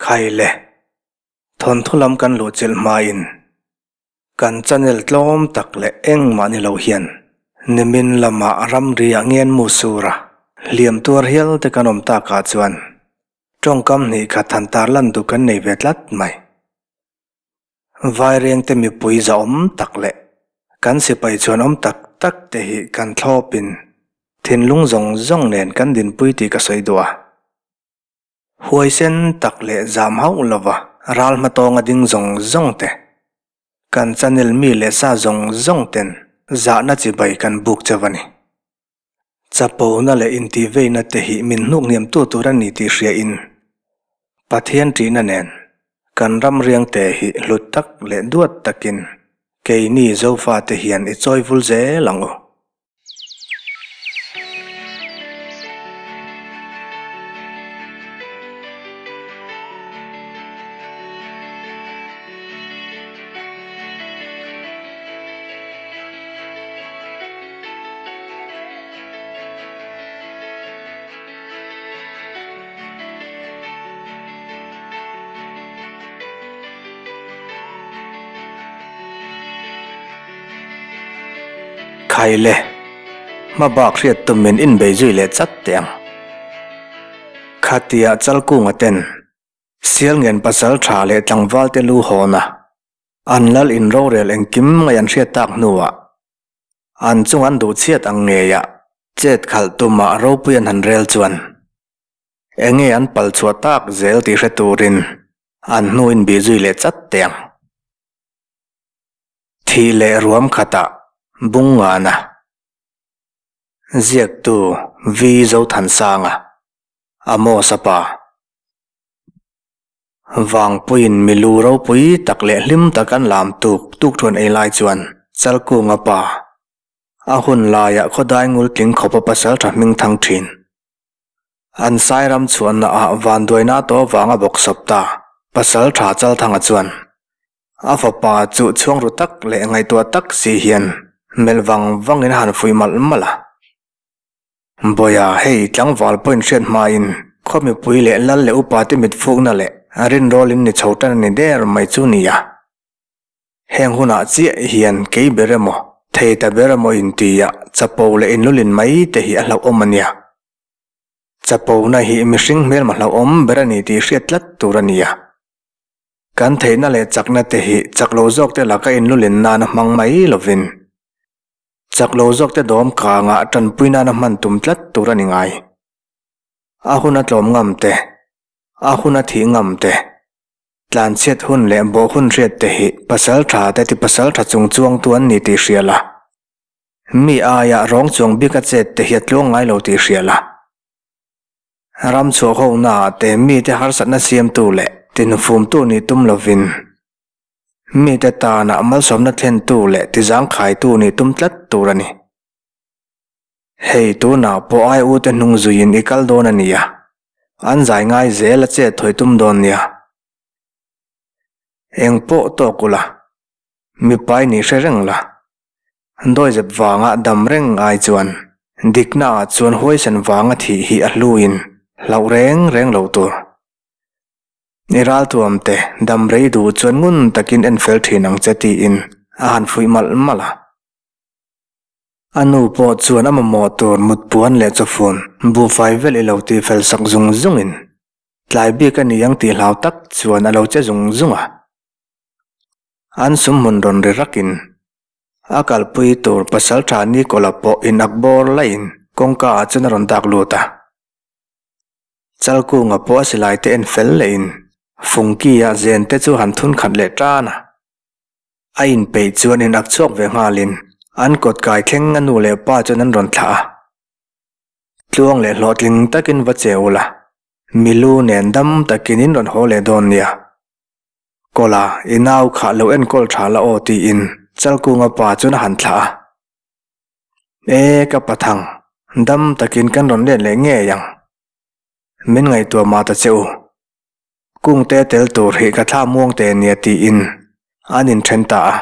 Khai le, thawnthu lam kan luhchilh hmain kan channel tlawm tak leh engmah ni lo hian nimin lamah ramri ah ngen mu sura hliam tuar hial te kan awm takah chuan tawngkam hnih khat han tarlan duh kan nei ve tlat mai. Vairengte mipui zahawm tak leh kan sipai chuan awm tak tak te hi kan thlawpin thinlung zawng zawng nen kan dinpui tih ka sawi duh a. Huaisen tak leh zam hauh lova ral hmatawnga ding zawng zawng te, kan channel mi leh sa zawng zawng ten zahna chibai kan buk chauh a ni. Chapona leh intihveina te hi min hnuk hniamtu tur a ni tih hria in Pathian ṭihna nen kan ram riangte hi hlut tak leh duat takin keini Zofate hian i chawi vul zel ang u. Khai le, hma bak hriat tumin inbei zui leh chat teh ang. Khatia Chalkunga ten Sialngen pasal tha leh tlangval te lu hawn a, an lal in rorel engkim ngai an hriat tak hnuah an chung an duh chhiat ang ngeiah chet khalh tumah ropui an han rel chuan enge an pal chhuah tak zel tih hre turin an hnu inbih zui leh chat teh ang. Thih leh ruam khatah bung ngana ziaktu Vi Zothansanga, Amos-a pa. Vangpuiin milu ropui tak leh hlim tak an lam tuk tuk thuan ei lai chuan Chalkunga pa, a hun laiah khawdai ngul tling khawpa pasal tha hming thang thin. An sairam chhuanna ah vanduaina to vanga bawk sawp ta pasal tha Chalthanga chuan A fapa chu chhuang ru tak leh ngaihtuah tak si hian melh vang vangin a han fuih malh malh a. Bawiha, hei tlangval pawhin hriat hmain khaw mipui leh lal leh upa te mit fukna leh rinrawlin ni chho tan a ni der mai chu nia. Heng hunah chiah hian kei ber emaw, thei ta ber emaw intia chapo leh inlulin mai te hi a hlauhawm a nia. Chapona hi mihring hmelma hlauhawm ber a ni tih hriat tlat tur a nia. Kan theihna leh chakna te hi chak lo zawk te laka inlulin nana hmang mai lovin, chak lo zawk te dawm kangah tanpui nana hman tum tlat tur a ni ngai. A hun a tlawm ngam te, a hun a thih ngam te, tlanchhiat hun leh bawh hun hriat te hi pasal tha te ti pasal tha chung chuangtu an ni tih hria la. Mi aia rawng chuang bik a chet te hi a tluang ngai lo tih hria la. Ram chhuah honaah te mite harsatna siamtu leh tinfumtu nih tum lovin, mite tana malsawmna thlentu leh tizangkhaitu nih tum tlat tur a ni. Hei tunah pawh ai ute hnung zuiin i kal dawn a nia, an zai ngai zel a chet thawi tum dawn nia. Eng pawh tawk ula, mipai nih hre reng la. Dawizep vanga dam reng ai chuan diknaah chuan huaisen vanga thih hi a hluin hlauh reng reng lo tur. I ralthuamte dam rei duh chuan ngun takin en fel thin ang che tiin a han fuih malh malh a. A nu pawh chuan a mamawh tur mutpuan leh chawfun buhfai vel i lo tih fel sak zung zungin tlai bik a ni ang tih hlau tak chuan a lo che zung zung a. An sumhmun rawn ri rakin a kalpui tur pasal tha Nicola pawh in ak bawr laiin kawngka ah chuan a rawn dak lut a. Chalkunga pawh a silai te en fel lehin Fungki ah zen te chu han thun khat leh tan a. A inpeih chuan in ak chhuak ve nghalin an kawt kai thleng a nu leh pa chuan an rawn thlah a. Tluang leh hlawhtling takin va che ula, milu nen dam takin in rawn haw leh dawn nia. Kawla, i nau kha lo enkawl tha la aw tiin Chalkunga pa chuan a han thlah a. E, ka pathang, dam takin kan rawn let leh ngei ang. Min ngaihtuah mah ta che u. Kungte tel tur hi ka thla muang te nia tiin an inthen ta a.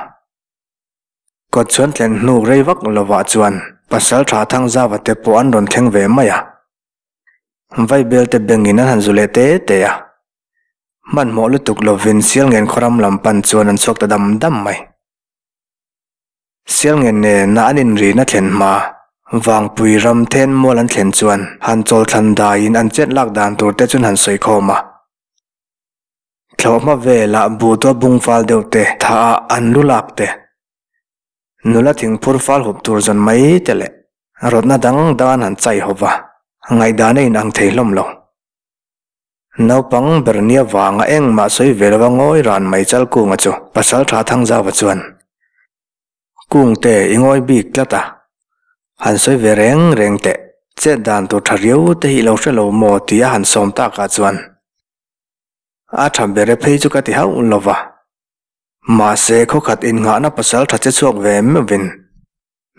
Kawt chuan thlen hnu rei vak lovah chuan pasal tha Thangzava te pawh an rawn thleng ve mai a. Vaibel te bengin an han zu leh te te a. Hmanhmawh lutuk lovin Sialngen khawram lam pan chuan an chhuak ta dam dam mai. Sialngen nena an inrihna thlen hma, Vangpui ram then mual an thlen chuan han chawlthlan daiin an chet lak dan tur te chuan han sawi khawm a. Thlawhhma velah buhtua bung fal deuh te tha ah an lu lak te, nula thingphur fal hup tur zawn mai te leh rawtna dang dang an han chai ho va, ngaihdan a inang thei hlawm lo. Naupang ber nia vanga engmah sawi ve lova ngawi ran mai Chalkunga chu Pasaltha Thangzauva chuan, Kungte i ngawi bik tlat a, han sawi ve reng reng teh, chet dan tur tha riau te hi i lo hre lo maw tia han sawm takah chuan a tha ber e phei chu ka ti hauh lova, mahse khawkhat innghahna Pasaltha che chhuak ve meuhvin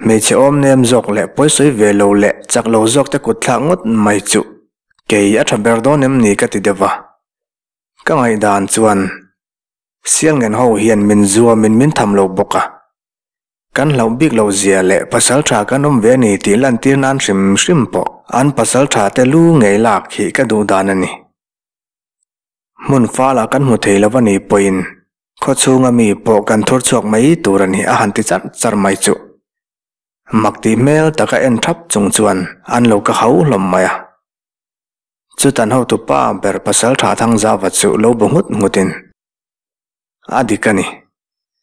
Hmeichhe awm nem zawk leh pawisawi ve lo leh chak lo zawk te kut thlak ngawt mai chu kei a tha ber dawn em ni ka ti deuh va. Ka ngaihdan chuan Sialngen ho hian min zuamin min tham lo bawk a. Kan hlauh bik loh zia leh pasal tha kan awm ve a ni tih lantir nan hrim hrim pawh an pasal tha te lu ngei lak hi ka duh dan a ni. Hmun falah kan hmu thei lo a ni pawhin khaw chhunga mi pawh kan thur chhuak mai tur a ni a han ti charh charh mai chu. Mak tih hmel taka en thap chung chuan an lo ka hau hlawm mai a. Chutan hotu pa ber pasal tha Thangzauva chu lo bu nghut nghutin a dik a ni.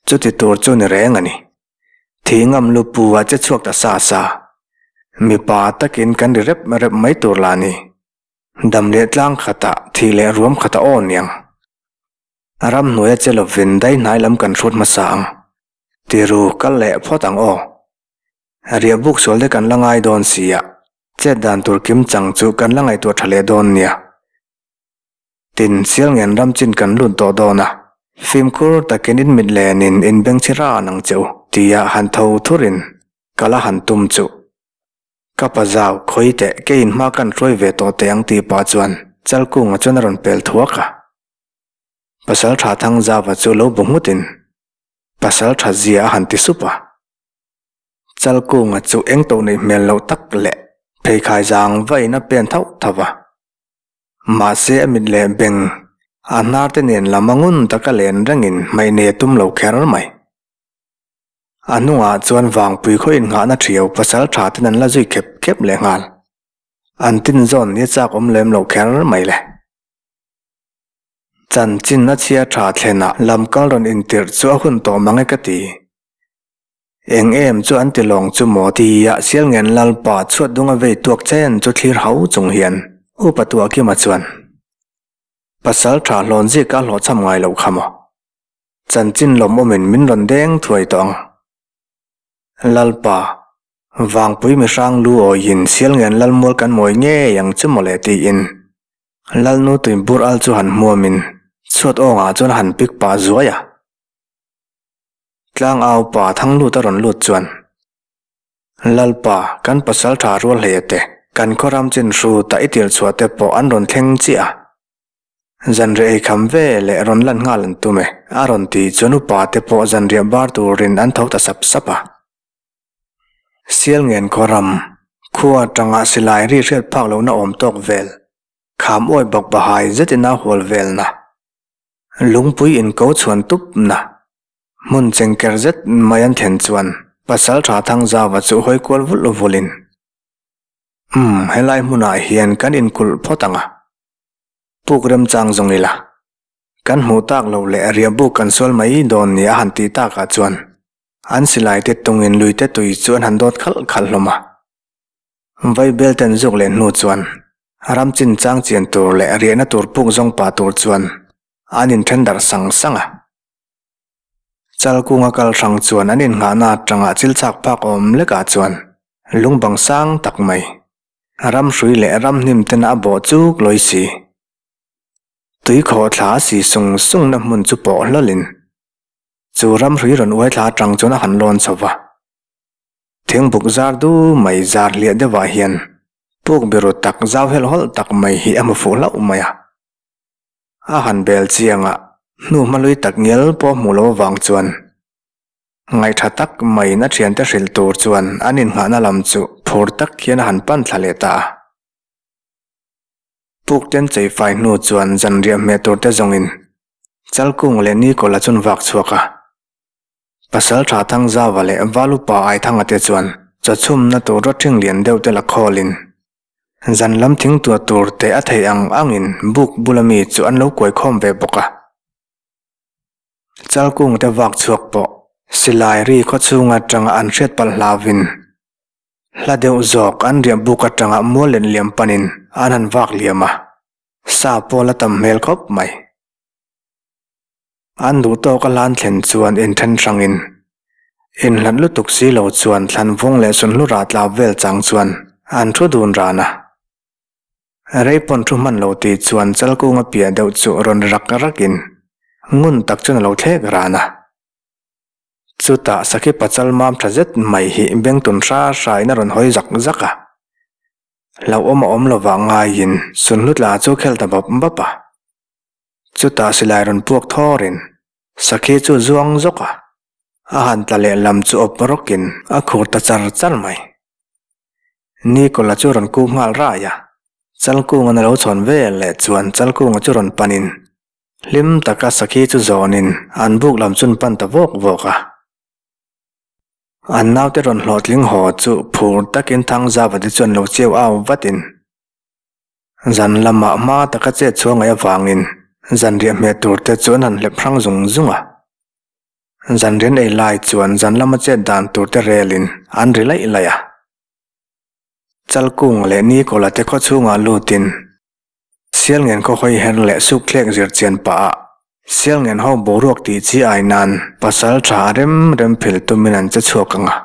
Chuti tur chu ni reng a ni. Thingam lu pu a che chhuak ta sa sa. Mipa takin kan ri rep rep mai tur lah a ni. Dam leh tlang khatah thih leh ruam khatah aw niang. A ramhnuaia che lovin dai hnai lam kan hrut hmasa ang. Tiru kal leh phawt ang aw. Riah buk sual te kan la ngai dawn si a, chet dan tur kim chang chu kan la ngaihtuah tha leh dawn nia. Tin, Sialngen ram chin kan lut tawh dawn a, fimkhur takin in mit lenin in bengchhi ran ang che u, tia han tho thurin kal a han tum chu. Ka pa zau, khawi teh, keiin hma kan hruai ve tawh teh ang tih pah chuan Chalkunga chuan a rawn pel thuak a. Pasal tha Thangzauva chu lo bu nghutin Pasal tha zia a han ti sup a. Chalkunga chu eng to neih hmel loh tak leh pheikhai zang vain a pen thauh thauh a. Mahse a mit leh beng a hnar te nen lam a ngun taka len rengin hmaih nei a tum lo kher mai. A hnungah chuan vangpui khaw innghahna thiau pasal tha ten an la zui khep khep leh nghal. An tin zawn ni a chak awm lem loh kher mai le. Chanchin a chhia tha thlenah lam kal rawn intirh chu a hun tawh mang e ka ti. Eng em chu an ti lawng chu maw tia Sialngen Lalpa chhuat dunga vei tuak chen chu thlir hau chung hian Upa Tuahkima chuan pasal tha hlawn zika hlawhchham ngai loh kha maw. Chanchin lawmawmin min rawn deng thuai tawh ang. Lalpa, Vangpui mihrang lu awiin Sialngen Lalmual kan mawi ngei ang chu mawle tiin Lalnu tuibur al chu han hmuamin chhuat awngah chuan a han pik pah zuai a. Tlangau pa Thanglut a rawn lut chuan, Lalpa, kan pasal tha rual hleia te, kan khaw ram chin hru ta i tirh chhuah te pawh an rawn thleng chiah a. Zanriah ei kham ve leh rawn lan nghal an tum e, a rawn ti chuan upa te pawh zanriah bar turin an tho ta sap sap a. Sialngen khaw ram, khua atanga silai ri hriat phak lohna awm tawk vel, kham awi bawk bahai zetin a hual velna, lungpui inko chhuan tupna, hmun chengker zet mai an thlen chuan pasal tha Thangzauva chu hawi kual vulh vulhin, Umm, helai hmunah hian kan inkulh phawt ang a. Puk remchang zawng ila. Kan hmuh tak loh leh riah buk kan sual mai dawn ni a han tih takah chuan an silai te tungin lui te tui chu an han dawt khalh khalh hlawm a. Vaibel ten zuk leh hnu chuan ram chinchang chian tur leh riahna tur puk zawng pah tur chuan an inthen darh sang sang a. Chalkunga kal hrang chuan an innghahna atanga chil chak phak awm lekah chuan lungbang sang tak mai Ram hrui leh ram hnim tena a bawh chuk lawi si. Tui khawh thla si sung sungna hmun chu pawh hlawlin chu ram hrui rawn uai thla atang chuan a han lawn chho va. Thingbuk zar du mai zar hliah deuhah hian puk biru tak zau helh hawlh tak mai hi a hmu fuh hlauh mai a. A han bel chiangah hnu hmalui tak ngial pawh hmuh loh avang chuan Ngaihṭha tak maiin a ṭhiante hrilh tur chuan an innghahna lam chu phur tak hian a han pan thla leh ta a. Puk ten chei fai hnu chuan zanriah hmeh tur te zawngin Chalkung leh Nikola chun vak chhuak a. Pasalṭha Thangzauva leh Valupa Aithanga te chuan chawchhumna tur rawṭhing lian deuh te la khawlin zan lam thingtuah tur te a theih ang angin buk bula mi chu an lo kuai khawm ve bawk a. Chalkung te vak chhuak pawh silai ri khawchhung atanga an hriat palh hlauvin hla deuh zawk an riah buk atanga mual len liam panin an han vak liam a, sa pawh la tam hmel khawp mai. An duh tawk a hlan thlen chuan inthen hrangin inhlat lutuk si lo chuan thlan vung leh sunhlu rah tla vel chang chuan an thu dun ran a. Rei pawn thu hman lo tih chuan Chalkunga piah deuh chu rawn ri rak rakin ngun tak chuan a lo thlek ran a. Chutah Sakhi Pachal mam tha zet mai hi bengtun hra hrain a rawn hawi zak zak a. Hlauhawm a awm lovah ngaiin sunhlu tla chu khel ta bap bap a. Chutah silai rawn puak thawrin Sakhi chu zuang zawk a, a han tla leh lam chu awp rawkin a khur ta char char mai. Nikola chu rawn kuk nghal rai a, Chalkunga'n a lo chhawn vel leh chuan Chalkunga chu rawn panin hlim taka Sakhi chu zawnin an buk lam chun pan ta vawk vawk a. An naute rawn hlawhtling haw chu phur takin Thangzavate chuan lo chiau au vatin Zan lamah hma taka chet chhuah ngaih avangin zanriah hmeh tur te chu an han hlep hrang zung zung a. Zanrian ei lai chuan zan lama chet dan tur te relin an ri laih laih a. Chalkung leh Nikola te khaw chhungah lutin Sialngen khaw hawi her leh suk thlek zir chian pah ah Sialngen ho boruak tih chi ai nan pasal tha rem rem phil tumin an che chhuak ang a.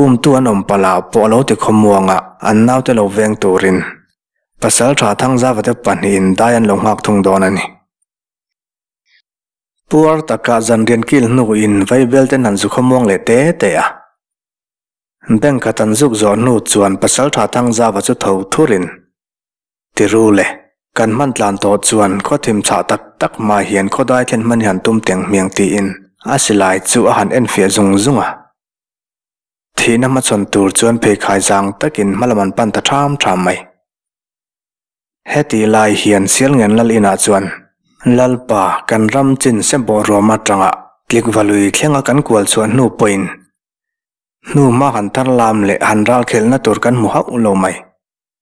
Umtu an awm palh ah pawh a lo ti khawmuang a, an naute lo veng turin Pasaltha Thangzavate pahnihin dai an lo nghak thung dawn a ni. Puar taka zanrian kil hnuin Vaibel ten han zu khawmuang leh te te a. Bank khat an zuk zawh hnu chuan Pasaltha Thangzava chu tho thurin, Ti ru le, kan hman tlan tawh chuan khaw thim chhah tak tak hma hian khawdai thlen hman hi han tum teng hmiang tiin a silai chu a han enfiah zung zung a. Thihna hmachhawn tur chuan pheikhai zang takin hmalam an pan ta ṭham ṭham mai. Heti lai hian Sialngen Lal inah chuan Lalpa kan ram chin sebawh ruam atanga tlikvalui thlenga kan kual chhuah hnu pawhin hnu hma han tar lam leh han ral khelhna tur kan hmu hauh lo mai.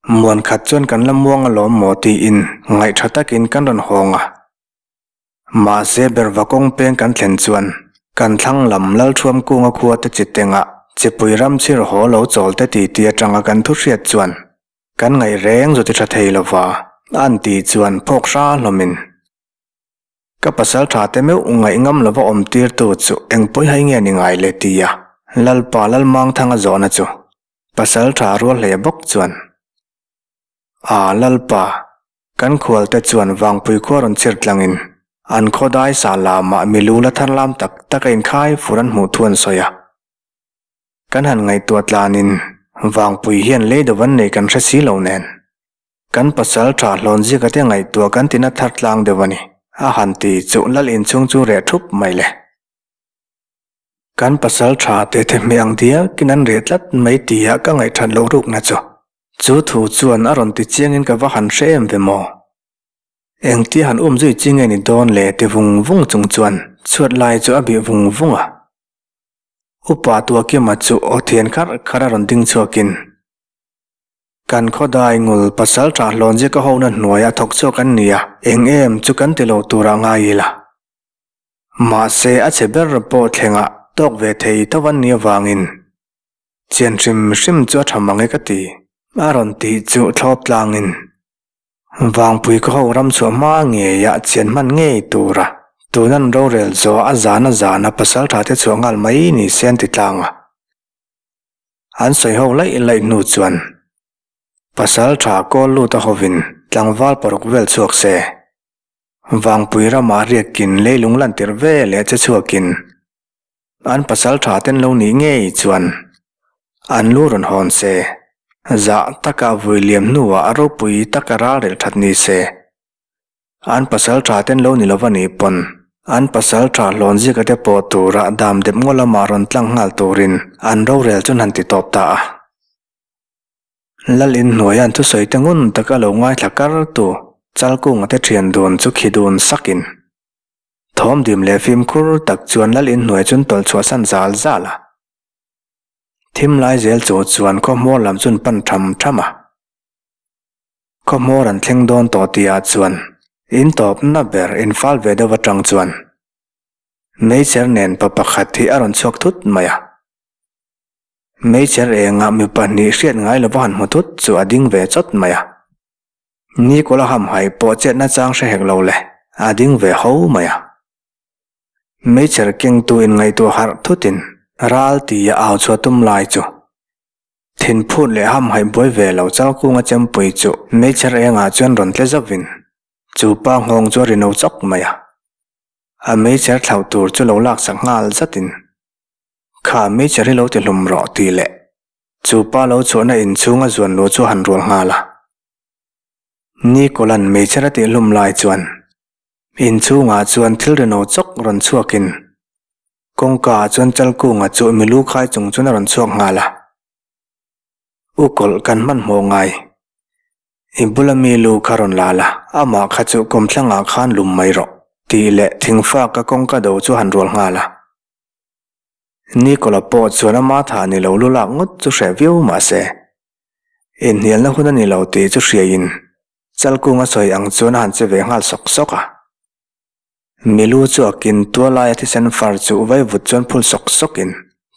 Muan khat chuan kan la muang alawm maw tiin ngaihṭha takin kan rawn hawng a. Mahse berva kawng peng kan thlen chuan kan thlang lam Lalthuam kunga khua te chi tengah chipui ram chhir haw lo chawl te ti ti atanga kan thu hriat chuan kan ngaih reng zu ti tha thei lova an ti chuan phawk hra hlawmin ka pasal tha te meuh ngaih ngam lova awm tir tu chu eng pawi hai nge ni ngai le tia Lalpa Lalmangthanga zawhna chu pasal tha rual hle bawk chuan A Lalpa Kan khualte chuan Vangpui khua rawn chhir tlangin an khawdai sa lamah milu la thar lam tak tak a inkhai fur an hmuh thu an sawi a. Kan han ngaihtuah tlanin Vangpui hian lei deuh an nei kan hre si lo nen. Kan pasal tha hlawn zika te ngaihtuah kan tina thar tlang deuh a ni, a han ti chu Lal inchhung chu reh thup mai le. Kan pasal tha te the hmeh ang diakin an reh tlat mai tia ka ngaihthat loh rukna chu. Chu thu chuan a rawn ti chiangin ka va han hre em ve maw? Engtia han um zui chi nge ni dawn le ti vung vung chung chuan chhuat lai chu a bih vung vung a. Upa Tuakima chu aw thian kharh kharh a rawn ding chhuakin, Kan khawdai ngul pasal tha hlawn zia ka hona hnuaia thawk chhuak an nia, eng em chu kan ti lo turah ngai ila. Mahse a chhe ber pawh thlengah tawk ve thei tho an nih avangin Chian hrim hrim chu a tha mang e ka ti. A rawn tih chu thlawp tlangin Vangpui ka ho ram chhuah hma ngeiah chian hman ngei tura tunan rorel zawh a zana zana pasal tha te chhuah nghal mai ni se an ti tlang a. An sawi ho laih laih hnu chuan pasal tha kawl lut a hovin tlangval paruk vel chhuak se. Vangpui ramah riakin leilung lantir ve leh che chhuakin An pasal tha ten lo nih ngei chuan an lu rawn hawn se, zah taka vui liam hnuah a ropui taka ralrel that ni se. An pasal tha ten lo ni lova nih pawn an pasal tha hlawn zika te pawh tura dam dep ngaw lama rawn tlang nghal turin an rorel chuan han ti tawp ta a. Lal in hnuaia an thusawi te ngun taka lo ngaithla kar tu Chalkunga te thian dun chu khi dun sakin thawm dim leh fimkhur tak chuan Lal in hnuai chun tawlh chhuah san zal zal a. Thim lai zel chu chuan khaw hmawr lam chun pan tham tham a. Khaw hmawr an thleng dawn tawh tihah chuan in tawpna ber in fal ve deuh atang chuan meichher nen pa pakhat hi a rawn chhuak thut mai a. Meichher engah mi pahnih hriat ngai lova han hmu thut chu a ding ve chawt mai a. Nikola hamhaih pawh chetna chang hre hek lo le, a ding ve ho mai a. Meichher kengtu inngaihtuah harh thutin ral tia au chhuah tum lai chu thinphut leh hamhaih buai ve lo Chalkunga chempui chu meichher engah chuan rawn tle zauhin chu pa nghawng chu a ri no chawk mai a. A meichher thlauh tur chu lo laksak nghal zatin Kha meichher hi lo ti hlum rawh tih leh chu pa lo chhuahna inchhunga zuan lu chu a han rual nghal a. Nikolan meichher a tih hlum lai chuan inchhungah chuan thil ri no chawk rawn chhuakin kawngka ah chuan Chalkunga chu milu khai chung chuan a rawn chhuak nghal a. U kawlh kan hmanhmawh ngai. I bula mi lu kha rawn la la, amah kha chu kawmthlangah khan lum mai rawh tih leh thingfaka kawngka do chu a han rual nghal a. Nikola pawh chuan ama thah ni lo lu lak ngawt chu hreh viau mah se, inhnialna hun a ni lo tih chu hriaiin Chalkunga sawi ang chuan a han che ve nghal sawk sawk a. Milu chu a kin tua laia thisen far chu vaivut chuan phul sawk sawkin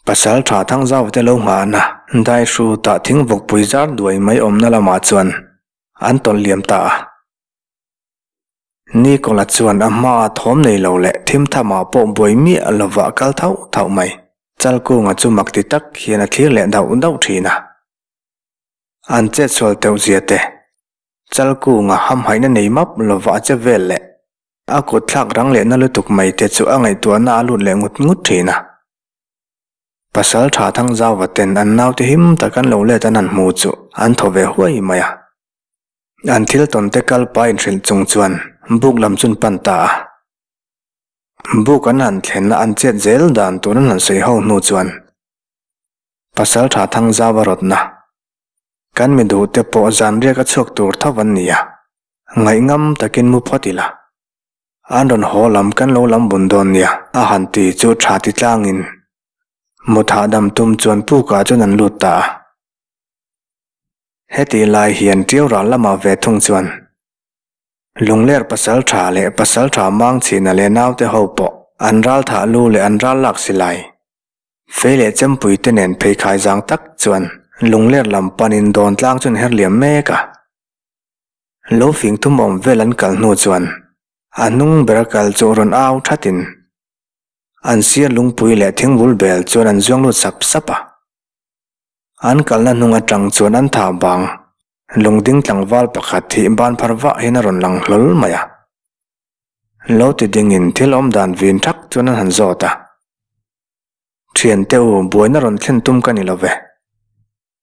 pasal tha Thangzau te lo nghahna dai hrutah thingvawkpui zar duai mai awmna lamah chuan an tawlh liam ta a. Nikola chuan a hmaa thawm nei lo leh thim thamah pawh buai miah lova kal thauh thauh mai. Chalkunga chu mak ti tak hian a thlir leh dauh dauh thin a. An chetsual teuh zia te, Chalkunga hamhaihna nei map lova a che vel leh a kut thlak rang lehna lutuk mai te chu a ngaihtuahna a lut leh ngut ngut thin a. Pasal tha Thangzauva ten an naute him tak an lo let an han hmu chu an thaw ve huai mai a. An thil tawn te kal pa inhrilh chung chuan buk lam chun pan ta a. Buk an han thlenna an chet zel dan tur an han sawi ho hnu chuan Pasal tha Thangzau a rawtna. Kan mi duh te pawh zan riak a chhuak tur tho an ni a, ngaihngam takin mu phawt ila. An rawn haw lam kan lo lam bun dawn nia a han ti chu tha ti tlangin mut hahdam tum chuan pukah chuan an lut ta a. Heti lai hian Ṭiau ral lamah ve thung chuan Lungler pasal ṭha leh pasal ṭha mang chhina leh naute ho pawh an ral thah lu leh an ral lak si lai. Fei leh chempui te nen pheikhai zang tak chuan Lungler lam panin dawn tlang chu an her liam mek a. Lo fing thum awm vel an kal hnu chuan a hnung ber a kal chu rawn au thatin an sir lungpui leh thingbul bel chuan an zuang lut sap sap a. An kalna hnung atang chuan an tha bang lungding tlangval pakhat hi ban phar vah hian a rawn lang hlawl mai a. Lo ti dingin thil awm dan vin thak chuan an han zawt a. Thiante u, buaina rawn thlen tum ka ni lo ve.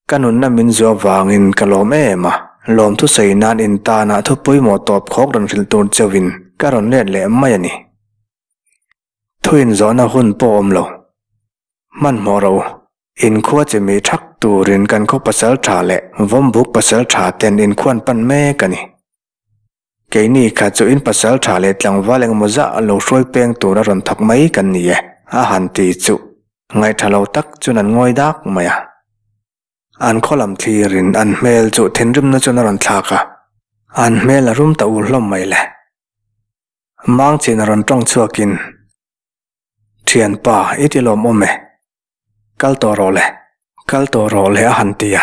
Ka nunna min zuah vangin ka lawm em a, lawmthu sawi nan in tanah thu pawimawh tawp khawk rawn hrilh tur chauhin ka rawn let leh mai a ni. Thu inzawhna hun pawh awm lo. Hmanhmawh rawh u. Inkhua chi mi thak turin kan khaw pasal tha leh vawmbuk pasal tha ten inkhuan pan mek a ni. Keini kha chu in pasal tha leh tlangval engemaw zah lo hruai peng tura rawn thawk mai kan ni e, a han ti chu ngaihtha lo tak chuan an ngawi dak mai a. An khaw lam thlirin an hmel chu thinrimna chuan a rawn thlak a, an hmel a rum ta ur hlawm mai le. Mangchhin a rawn tawng chhuakin, Thianpa, i ti lawmawm e. Kal tawh rawh le, kal tawh rawh le a han ti a.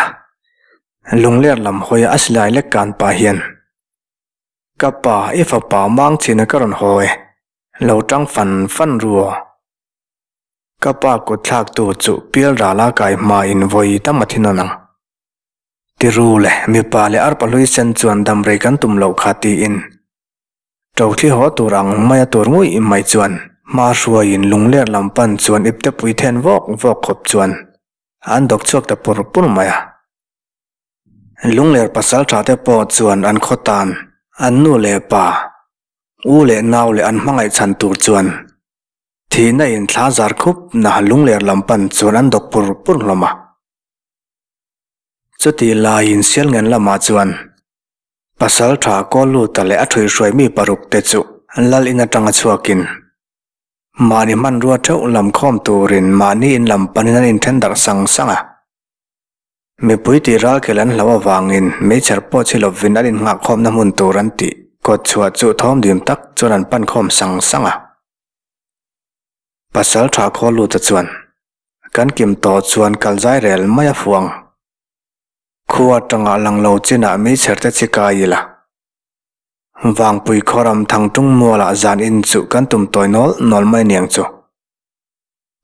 Lungler lam hawia a silai lek kan pah hian, Ka pa, i fapa Mangchhina ka rawn haw e, lo tang fan fan ru aw. Ka pa kut thlaktu chu pial rala kai hmain vawi tam a thi nawn ang. Ti ru le, mipa leh arpa hlui sen chuan damrei kan tum loh kha tiin Ṭothli haw tur ang maia tur nguih mai chuan hma hruaiin lungler lam pan chuan iptepui then vawk vawk khawp chuan an dawk chhuak ta pur pur mai a. Lungler pasal tha te pawh chuan an khaw tan an nu leh pa, u leh nau leh an hmangaih chhan tur chuan thihna in thla zar khup na lungler lam pan chuan an dawk pur pur hlawm a. Chutih laiin Sialngen lamah chuan Pasalṭha Kawlluta leh a ṭhuihhruai mi paruk te chu Lal in aṭanga chhuakin mahni hmanrua ṭheuh lam khawm turin mahni in lam panin an inṭhen darh sang sang a. Mipui tih ralkhel an hlauh avangin meichher pawh chhi lovin an innghahkhawmna hmun tur an tih kawt chhuah chu thawmdim tak chuan an pan khawm sang sang a. Pasalṭha Khawluta chuan, Kan kim tawh chuan kal zai rel mai a fuang. Khu atanga lang lo chinah meichher te chi kai ila. Vangpui khawram thangtung mualah zan in chu kan tum tawi nawl nawl mai niang chu.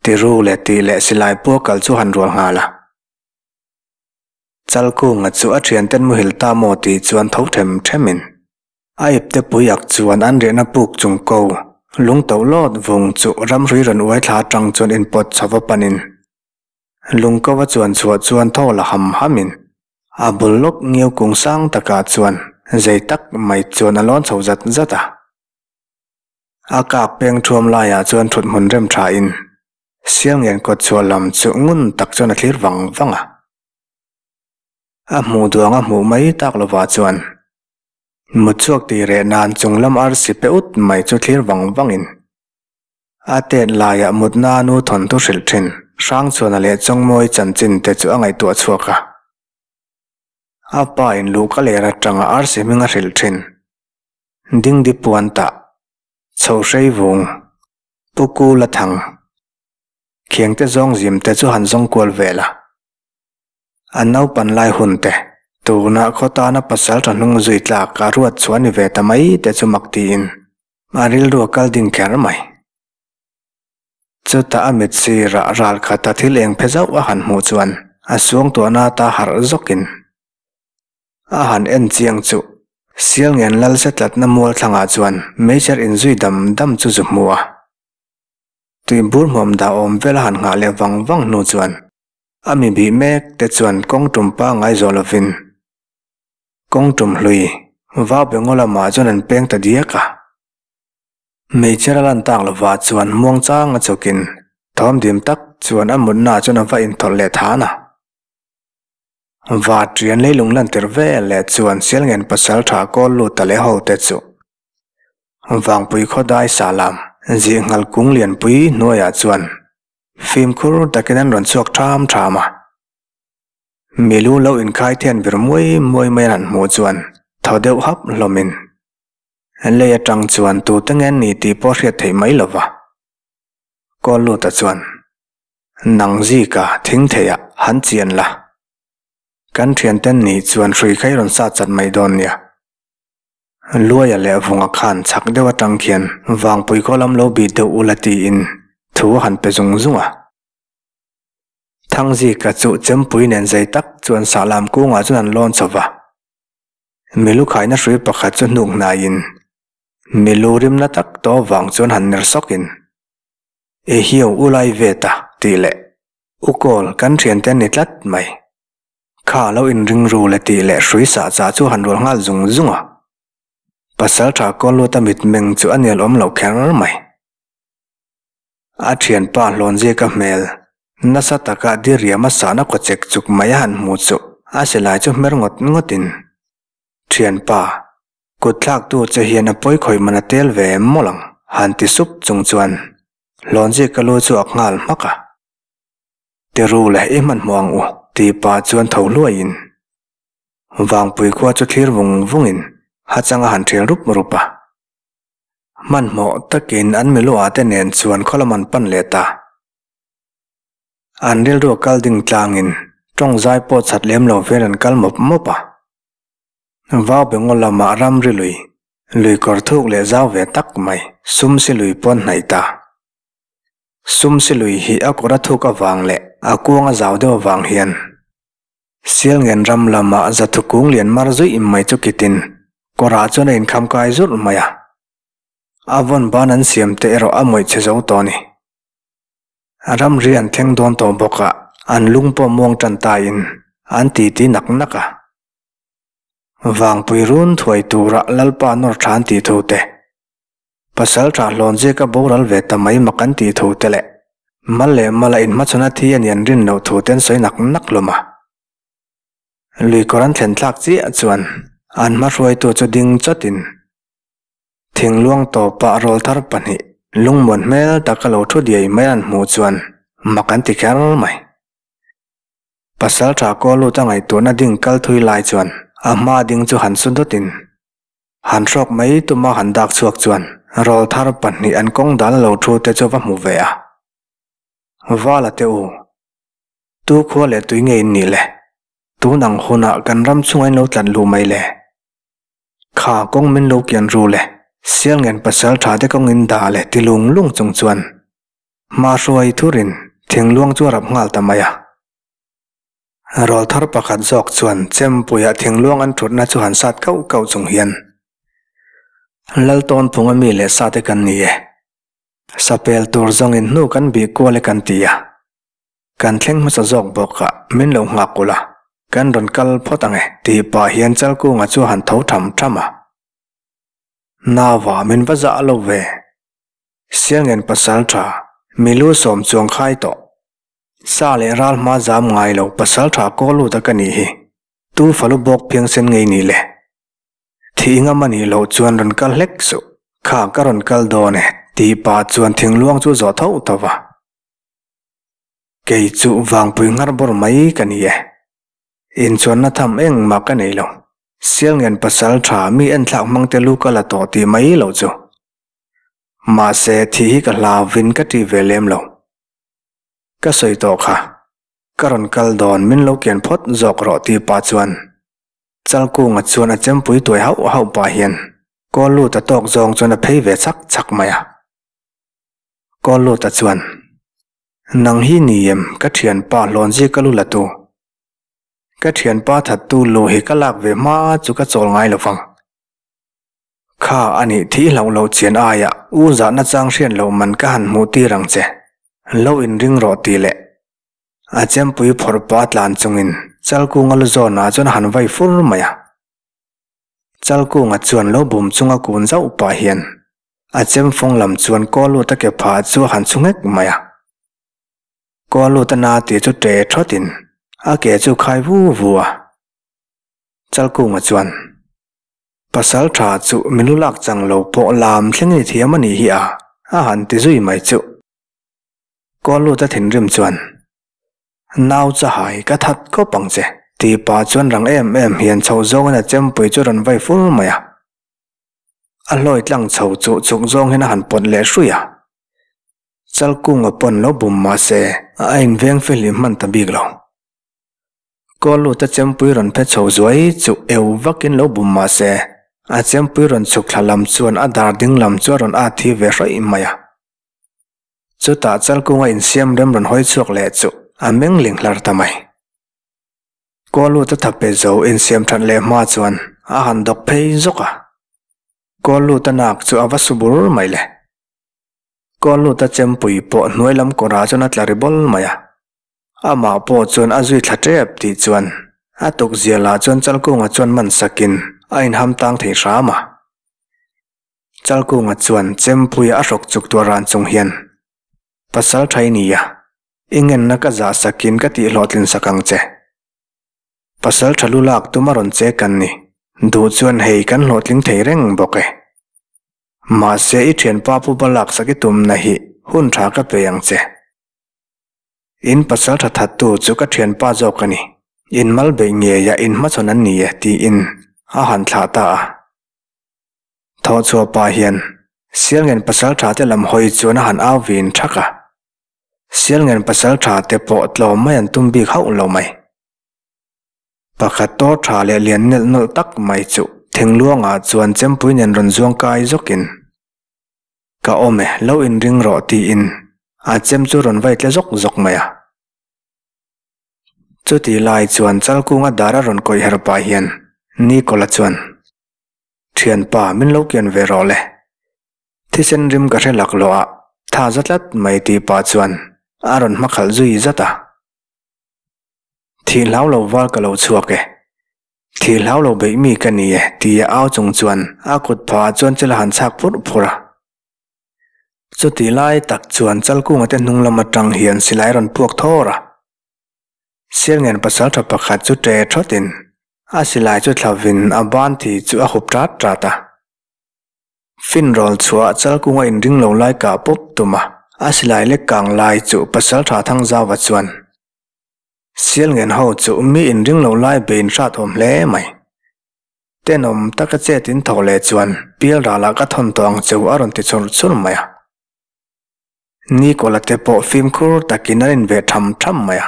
Tiru leh tih leh silai pua kal chu han rual nghal a. Chalkunga chu a thianten muhil ta maw tih chuan tho them themin a ipte pui ak chuan an riahna puk chung ko lung to lawt vung chu ramhrui rawn uai thla atang chuan inpawt chho va panin Lungkova chuan chhuah chuan thaw la ham hamin a bul lawk ngiau kung sang takah chuan zei tak mai chuan a lawn chho zat zat a. A kak peng thuam laiah chuan thut hmun rem thain Sialngen kawt chhuah lam chu ngun tak chuan a thlir vang vang a. A hmuh duang a hmuh mai tak lovah chuan mut chhuak tih reh nan chung lam arsi pe ut mai chu thlir vang vangin A tet laiah mutna nu thawnthu hrilh thin Hrangchhuana leh Chawngmawi chanchin te chu a ngaihtuah chhuak a. A pa in luhka ler atanga arsi hming a hrilh thin. Dingdi puan tah, chho hrei vung, pu ku la thang, khiang te zawng zim te chu han zawng kual vel a. A naupan lai hun te, tuna khaw tana pasal tha hnung zui tlak a ruat chhuah ni ve ta mai te chu mak tiin A rilru a kal ding kher mai. Chutah a mit sirah ral khata thil eng phe zauh a han hmuh chuan a suangtuahna ata harh zawkin a han en chiang chu Sialngen lal se tlatna mual thlangah chuan meichher inzui dam dam chu zu hmu a. Tui bur hmuam dah awm vel a han nghah leh vang vang hnu chuan a mi bih mek te chuan kawng tum pangngai zawh lovin Kawng tum hlui, vau be ngaw lamah chuan an peng ta diak a. Hmeichher a lan tak lovah chuan muang chang a chawkin thawm dim tak chuan a mutnaah chuan a va inthawlh leh than a. Va ṭian leilung lantir vel leh chuan Sialngen pasal ṭha kawl lut ta leh ho te chu Vangpui khawdai sahlam zihnghal kung lianpui hnuaiah chuan fimkhur takin an rawn chhuak ṭham ṭham a. Milu lo inkhai thian vir muai muai mai an hmuh chuan thaw deuh hap hlawmin lei atang chuan tute nge an ni tih pawh hriat theih mai lo va. Kawlluta chuan, Nang zika thing theiah han chian la. Kan thianten nih chuan hrui kha i rawn sat chat mai dawn nia. Luaia leh Vunga khan chhak deuh atang khian Vangpui khaw lam lo bih deuh ula tiin thu a han pe zung zung a. Thangzika chu chempui nen zei tak chuan sahlam kungah chuan an lawn chho va. Milu khaina hrui pakhat chu hnuk hnaiin milu rimna tak tawh vang chuan han ner sawkin, E hiau u lai ve ta tih leh u kawl kan thiante an ni tlat mai. Kha lo inring ru le tih leh hrui sah chah chu han rual nghal zung zung a. Pasaltha Kawlluta mitmeng chu a nel awm lo kher mai. A thianpa hlawnziaka hmel nasa taka diriam a sahna kaw chek chuk mai a han hmu chu a silai chu hmer ngawt ngawtin, Thianpa, kut thlaktu che hian a pawi khawi man a tel ve em mawlh ang? han ti sup chung chuan hlawnziaka lu chu a nghal hmak a. Tiru leh i hmanhmawh ang u, ti pa chuan tho hluaiin Vangpui khua chu thlir vung vungin hachang a han thial rup rup a. Hmanhmawh takin an miluah te nen chuan khaw lam an pan leh ta. An rilru a kal ding tlangin tawng zai pawh chhat lem lo vel an kal mawp mawp a. Vau Bengaw lamah ramri lui, lui kawr thuk leh zau ve tak mai, Sumsi lui pawn hnaih ta. Sumsi lui hi a kawr a thuk avang leh a kuang a zau deuh avang hian Sialngen ram lamah zathu kung lian mar zuih mai chu kitin kawrah chuan a inkham kai zurh mai a. A vawn ban an siam te erawh a mawih che zo tawh a ni. Ramri an thleng dawn tawh bawk a, an lung pawh muang tan tain an titi nak nak a. Vangpui run thuai tura Lalpa nawr tha an tih thu te, Pasal tha hlawn ziaka boral ve ta mai mak an tih thu te leh mal leh mala inhmachhawn a thi a ni an rin loh thu te an sawi nak nak hlawm a. Luikawr an thlen thlak chiah chuan an hmahruaitu chu ding chawtin thingluang tawpah rawlthar pahnih lungmuan hmel taka lo thu diai mai an hmuh chuan mak an ti kher mai. Pasalṭha Kawluta ngaihtuahna ding kal thui lai chuan a hma ding chu han su dawtin han hrawk mai tuma han dak chhuak chuan rawlthar pahnih an kawng dal lo thu te chu va hmu ve a. Vala te u, tu khua leh tui nge in nih le? Tun ang hunah kan ram chungah in lo tlat luh mai le? Kha kawng min lo kian ru le, Sialngen pasal tha te kawng in dah le ti lung lung chung chuan hma hruai thurin thingluang chu a rap nghal ta mai a. Rawlthar pakhat zawk chuan Chempuia thingluang an thutna chu han sat kauh kauh chung hian, Laltawnphunga mi leh sa te kan ni e. Sapel tur zawngin hnu kan bih kual e kan ti a. Kan thleng hmasa zawk bawk a, min lo nghak ula, kan rawn kal phawt ang e tih pah hian Chalkunga chu a han tho tham tham a. Nava min va zah lo ve. Siangen pasal tha, milu sawm chuang khai tawh. Sa leh ral hma zam ngai lo pasal tha kaw lut a ka nih hi. Tu falu bawk phiangsen ngei ni le. Thih ngam a nih loh chuan rawn kal hlek suh. Kha ka rawn kal dawn e, tih pah chuan thingluang chu zawh tho tho va. Kei chu vangpui nghar bawr mai ka ni e. Inchuanna tham engmah ka nei lo. Sialngen pasal tha mi enthlak hmang te lu ka la tawh tih mai loh chu. Mahse thih hi ka hlauvin ka ṭih ve lem lo. Ka sawi tawh kha. Ka rawn kal dawn min lo kian phawt zawk rawh tih pah chuan Chalkunga chuan a chempui tuai hauh hauh pah hian kawl lut a tawk zawng chuan a phei ve chak chak mai a. Kawl lut a chuan, Nang hi ni em ka thianpa hlawnzi ka lu la tu. Ka thianpa thattu lu hi ka lak ve hma chu ka chawl ngai lo vang. Kha a nih thih hlauh loh chian aia u zahna chang hriat loh man ka han hmuh tir ang che. Lo inring rawh tih leh A chempui phawrh pa tlan chungin Chalkunga lu zawnah chuan a han vai fur mai a. Chalkunga chuan lo bum chunga kun zauh pah hian a chemfawng lam chuan Kawluta ke phah chu a han chhu nghek mai a. Kawluta na tih chu ṭe ṭhawtin a ke chu khai vu vu a. Chalkunga chuan, Pasal ṭha chu min lu lak chang lo pawh lam thleng i thiam a nih hi a, a han ti zui mai chu. Kawlluta thinrim chuan, Nau chahai ka that khawp ang che, tih pah chuan rang em em hian chho zawngin a chempui chu rawn vai fur mai a. A hlawi tlang chho chuh chuk zawng hian a han pawt leh hrui a. Chalkunga pawn lo bum mah se a inveng fihlim hman ta bik lo. Kawlluta chempui rawn phe chho zuai chu eu vakin lo bum mah se a chempui rawn chhuk thla lam chuan a dar ding lam chu a rawn at thi ve hraih mai a. Chutah Chalkunga insiam rem rawn hawi chhuak leh chu a meng ling hlar ta mai. Kawlluta thape zo insiam that leh hma chuan a han dawk phei zawk a. Kawlluta nak chu a va su bur mai le. Kawlluta chempui pawh hnuai lam kawrah chuan a tla ri bawl mai a. Amah pawh chuan a zui thla tep tih chuan a tukzia lah chuan Chalkunga chuan man sakin a inham tang thei hram a. Chalkunga chuan Chempuia a hrawk chuk tuar ran chung hian, Pasal tha i ni a, i ngenna ka zah sakin ka tih hlawhtlin sak ang che. Pasal tha lu lak tum a rawn che kan ni, duh chuan hei kan hlawhtling thei reng bawk e. Mahse i thianpa pu ba lak sak i tumna hi hun tha ka pe ang che. In pasal tha thattu chu ka thianpa zawk a ni, in mal beih ngeia in hmachhawn an ni e tiin a han thlah ta a. Thawhchhuah pah hian Sialngen pasaltha te lam hawi chuan a han au vin thak a. Sialngen pasaltha te pawh tlawm mai an tum bik hauh lo mai. Pakhat tawr tha leh lian nelh nawlh tak mai chu thingluangah chuan chempui nen rawn zuang kai zawkin, Ka awm e, lo inring rawh tiin a chem chu rawn vai tle zawk zawk mai a. Chutih lai chuan Chalkunga dar a rawn kawih her pah hian Nicola chuan, Thianpa, min lo kian ve rawh le. Thisen rim ka hre laklawh a, tha za tlat mai tih pah chuan a rawn hmakhalh zui zat a. Thih hlau lo val ka lo chhuak e. Thih hlau lo beih mi ka ni e ti a au chung chuan a kut phah ah chuan chil a han chhak phurh phurh a. Chutih lai tak chuan Chalkunga te hnung lam atang hian silai a rawn puak thawr a. Sialngen pasaltha pakhat chu ṭe thawtin. A silai chu thlavin a ban thi chu a hup ṭat ṭat a. Finrawl chhuah Chalkunga inring lo lai kah pawp tum a, a silai lek kang lai chu Pasalṭha Thangzauva chuan Sialngen ho chu mi inring lo lai bein hrat awm hle mai. Tenawm taka chet in tho leh chuan pialralah ka thawn tawh ang cheu a rawn ti chur chur mai a. Nikola te pawh fimkhur takin an inveh tham tham mai a.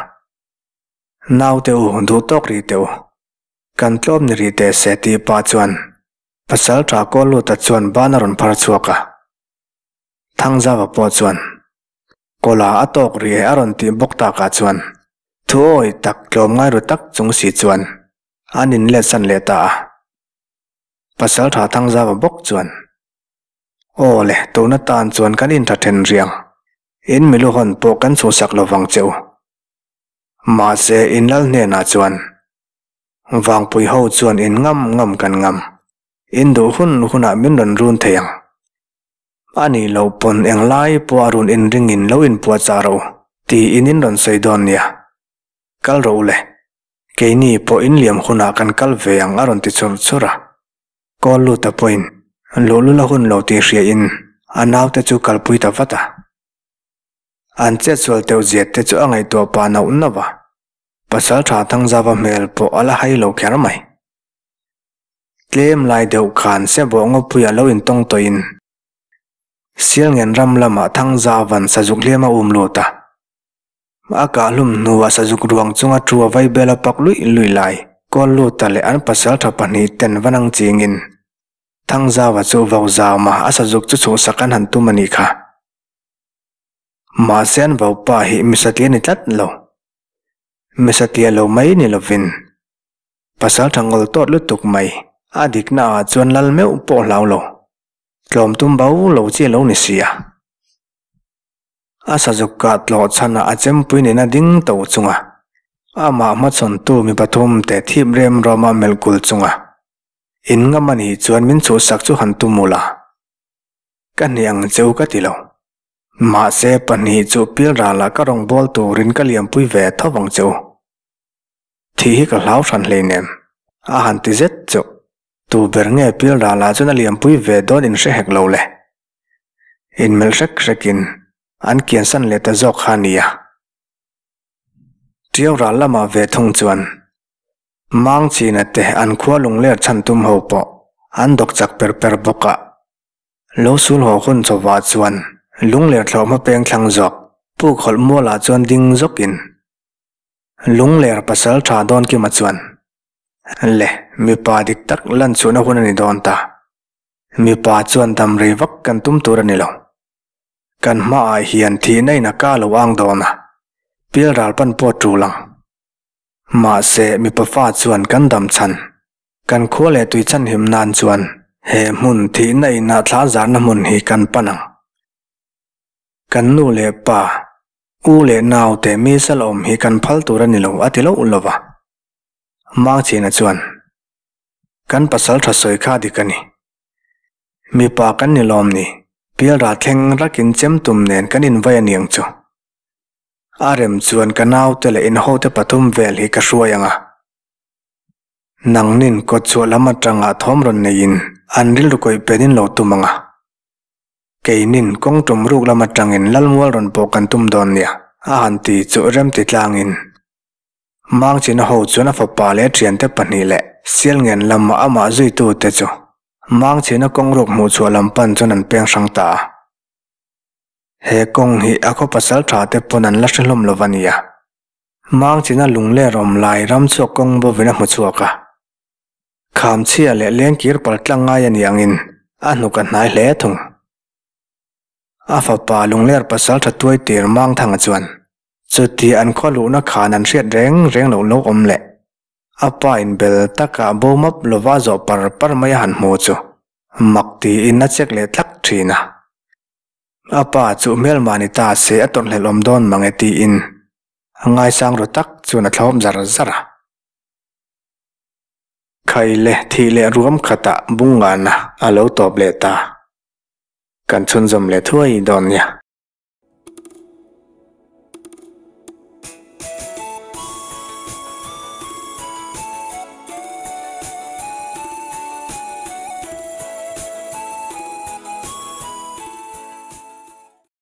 Naute u, duh tawk rih teh u. Kan tlawm ni rih teh se tih pah chuan Pasal tha kawl luta chuan ban a rawn phar chhuak a. Thangzava pawh chuan Kawla a tawk rih e a rawn tih bawk takah chuan thuawi tak tlawm ngai ru tak chung si chuan an inlet san leh ta a. Pasal tha Thangzava bawk chuan Aw le, tuna tan chuan kan intha then riang. In milu hawn pawh kan chhuhsak lovang che u. Mahse in lal hnenah chuan Vangpui ho chuan in ngam ngam kan ngam. In duh hun hunah min rawn run thei ang. A nih loh pawn englai pawh a run inringin lo inpuahchah rawh u tiin in rawn sawi dawn nia. Kal rawh u le. Keini pawh in liam hunah kan kal ve ang a rawn ti chur chur a. Kawl luta pawhin luhlul a hun lo tih hriain a naute chu kalpui ta vat a. An chetsual teuh ziat te chu a ngaihtuah pah nauh nauh a. Pasal tha Thangzava hmel pawh a la hai lo kher mai. Tlem lai deuh khan Sebawh ngawpuiah lo intawng tawhin Sialngen ram lamah Thangzavan sazuk hliam a um lut a. A kahhlum hnuah sazuk ruang chunga thu a vaibel a pak luih luih lai kawl luta leh an pasal tha pahnih ten va nang chingin Thangzava chu vau zama a sazuk chu chhuhsak an han tum a nih kha. Mahse an vaupa hi misatliah ni tlat lo. Misatliah lo mai ni lovin pasal tha ngawl tawt lutuk mai a dikna ah chuan lal meuh pawh hlau lo. Tlawm tum bo lo chi a lo ni si a. A sazuk kah tlawh chhanah a chempui nena ding to chunga amah hmachhawntu mi pathum te thip rem rawma melh kul chunga in ngam a nih chuan min chhuhsak chu han tum ula. Ka hne ang cheu ka ti lo. Mahse, pahnih chu pilralah ka rawn bawl turin ka liampui ve tho vang che u. Thih hi ka hlau hran hleinem, a han ti zet chu. Tu ber nge pilralah chuan a liampui ve dawn in hre hek lo le. Inmelh hrek hrekin an kiansan leh ta zawk kha a nia. Ṭiau ral lamah ve thung chuan Mangchina te an khua lungler chhan tum ho pawh an dawk chak per per bawk a. Lo sul haw hun chawvah chuan lungler thlawh hma peng thlang zawk puk hawlh mualah chuan ding zawkin lungler pasal tha dawn kima chuan le mipa dik tak lan chhuahna hun a ni dawn ta. Mipa chuan dam rei vak kan tum tur a ni lo. Kan hmaah hian thihna in a ka lo ang dawn a, pialral pan pawh tul ang. Mahse mipa fa chuan kan dam chhan Kan khua leh tui chhanhim nan chuan he hmun thihna inah thla zarna hmun hi kan pan ang. Kan nu leh pa, u leh nau te mi sal awm hi kan phal tur a ni lo a ti loh lo va. Mangchhina chuan, Kan pasal tha sawi kha dik a ni. Mipa kan ni lawm ni, pialral thleng rakin chem tum nen kan invai a niang chu. A rem chuan ka naute leh inhote pathum vel hi ka hruai ang a. Nangnin kawtchhuah lam atanga thawm rawn neiin an rilru kawih penin lo tum ang a. Keinin kawng tum ruk lam atangin Lalmual rawn pawh kan tum dawn nia, a han ti chu remti tlangin. Mangchina ho chuan a fapa leh a thiante pahnih leh Sialngen lama amah zuitute chu Mangchina kawng ruk hmuhchhuah lam pan chuan an peng hrang ta a. He kawng hi a khaw pasal tha te pawn an la hre hlawm lo va nia. Mangchina lungler awm lai ram chhuak kawng bovin a hmu chhuak a. Kham chhia leh lengkir pal tlang ngai a ni angin a hnuk a hnai hle thung. A fapa lungler pasal tha tuai tir Mangthanga chuan chuti an khaw luhna khan an hriat reng reng loh lo awm leh a pa in bel takah bo map lova zawh par par mai a han hmu chu mak tiin a check leh tlak thin a. A pa chu hmelma ni ta se a tawrhhlelh awm dawn mang e tiin a ngaisang ru tak chuan a thlawp zar zar a. Khai leh thih leh ruam khatah bung ngana a lo tawp leh ta. Kan chhunzawm leh thuai dawn nia.